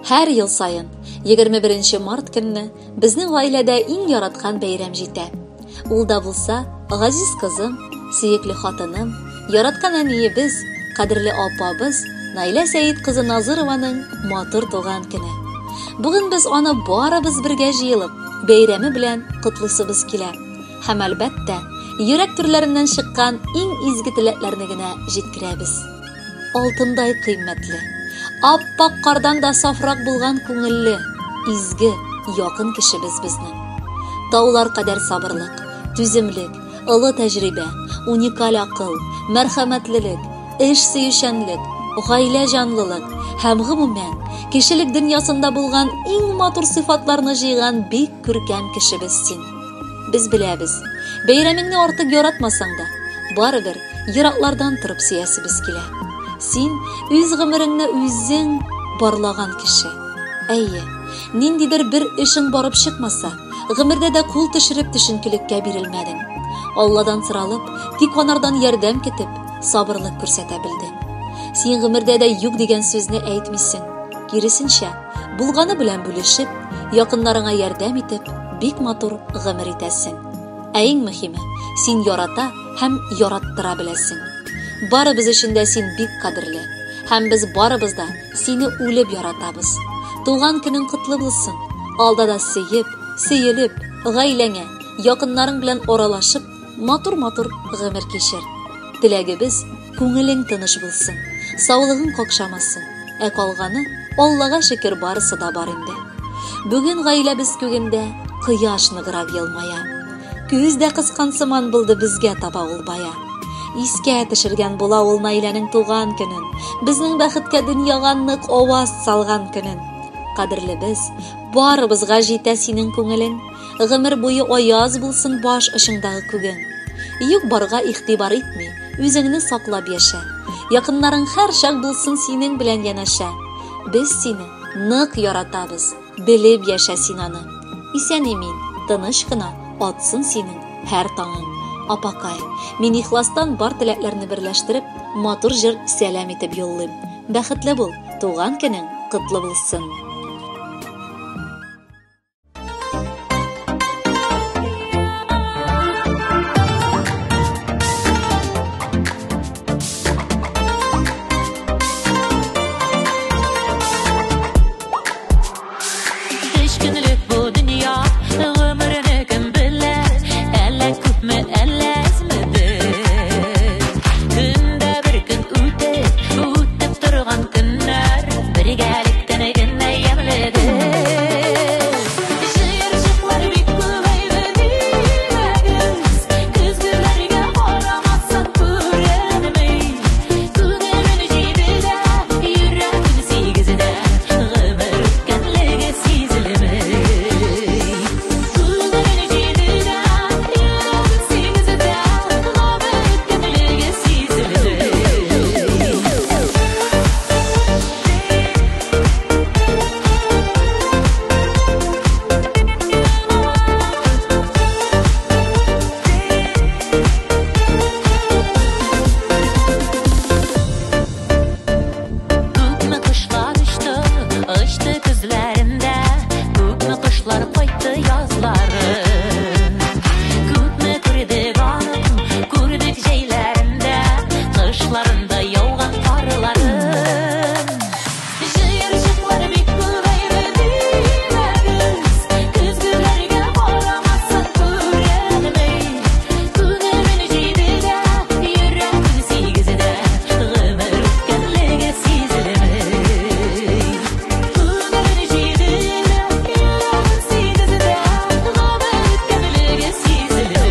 Һәр ел саен 21 март көнне безнең гаиләдә иң яраткан бәйрәм җитә. Ул да булса, газиз кызым, сөекле хатыным, яраткан әниебез, кадерле апабыз Наилә Сәет кызы Назырованың матур туган көне. Бүген без аны барыбыз бергә җыелып, бәйрәме белән котлыйсыбыз килә. Һәм әлбәттә, йөрәк түрләреннән чыккан иң изге теләкләрне генә җиткерәбез. Алтындай кыйммәтле, ап-ак кардан да сафрак булган күңелле, изге, якын кешебез безнең. Таулар кадәр сабырлык, түземлек, олы тәҗрибә, уникаль акыл, мәрхәмәтлелек, эш сөючәнлек, гаилә җанлылык һәм гомумән, кешелек дөньясында булган иң матур сыйфатларны җыйган бик күркәм кешебез син. Без беләбез, бәйрәмеңне артык яратмасаң да, барыбер ераклардан торып сөясебез килә. Син үз гомереңне үзең барлаган кеше. Әйе, ниндидер бер эшең барып чыкмаса, гомердә дә кул төшереп төшенкелеккә бирелмәдең. Алладан соралып, тик анардан ярдәм көтеп, сабырлык күрсәтә белдең. Син гомердә дә юк дигән сүзне әйтмисең. Киресенчә, булганы белән бүлешеп, якыннарыңа ярдәм итеп, бик матур гомер итәсең. Ә иң мөһиме, син ярата һәм яраттыра беләсең. Барыбыз өчен дә син бик кадерле. Һәм без барыбыз да сине үлеп яратабыз. Туган көнең котлы булсын. Алда да сөеп, сөелеп, гаиләңә, якыннарың белән аралашып, матур-матур гомер кичер. Теләгебез, күңелең тыныч булсын, саулыгың какшамасын. Ә калганы, Аллага шөкер, барысы да бар инде. Бүген гаиләбез күгендә кояш ныграк елмая. Күз дә кыскан сыман булды безгә таба ул бая. Искә төшергән була ул Наиләнең туган көнен, безнең бәхеткә дөньяга нык аваз салган көнен. Кадерлебез, барыбызга җитә синең күңелең. Гомер буе аяз булсын баш очыңдагы күгең. Юк-барга игътибар итми, үзеңне саклап яшә. Якыннарың һәрчак булсын синең белән янәшә. Без сине нык яратабыз, белеп яшә син аны. Исән-имин, тыныч кына атсын синең һәр таңың. Апакай, мин ихластан бар теләкләрне берләштереп, матур җыр сәлам итеп юллыйм. Бәхетле бул, туган көнең котлы булсын. Өч көнлек бу дөнья, гомерне кем белә, әллә күпме, әллә әзмедер. Көндә бер көн үтеп, үтеп торган көннәр бергәлектән генә ямьледер. Җыерчыклар бик күбәйде димәгез, көзгеләргә карамасаң күренми. Күңелем җидедә, йөрәгем сигездә, гомер үткәнлеге сизелми. Күңелем җидедә, йөрәгем сигездә, гомер үткәнлеге сизелми. Күпме кошлар очты, очты көзләрендә, күпме кошлар кайтты язларын. Күпме күрдек аның, күрдек җәйләрендә, кышларында яуган карларын. Җыерчыклар бик күбәйде димәгез, көзгеләргә карамасаң күренми. Күңелем җидедә, йөрәгем сигездә, гомер үткәнлеге сизелми. Күңелем җидедә, йөрәгем сигездә, гомер үткәнлеге сизелми.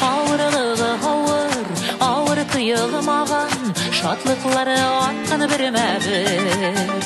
Авырлыгы авыр, авыр тоелмаган, шатлыклары арткан бермә-бер.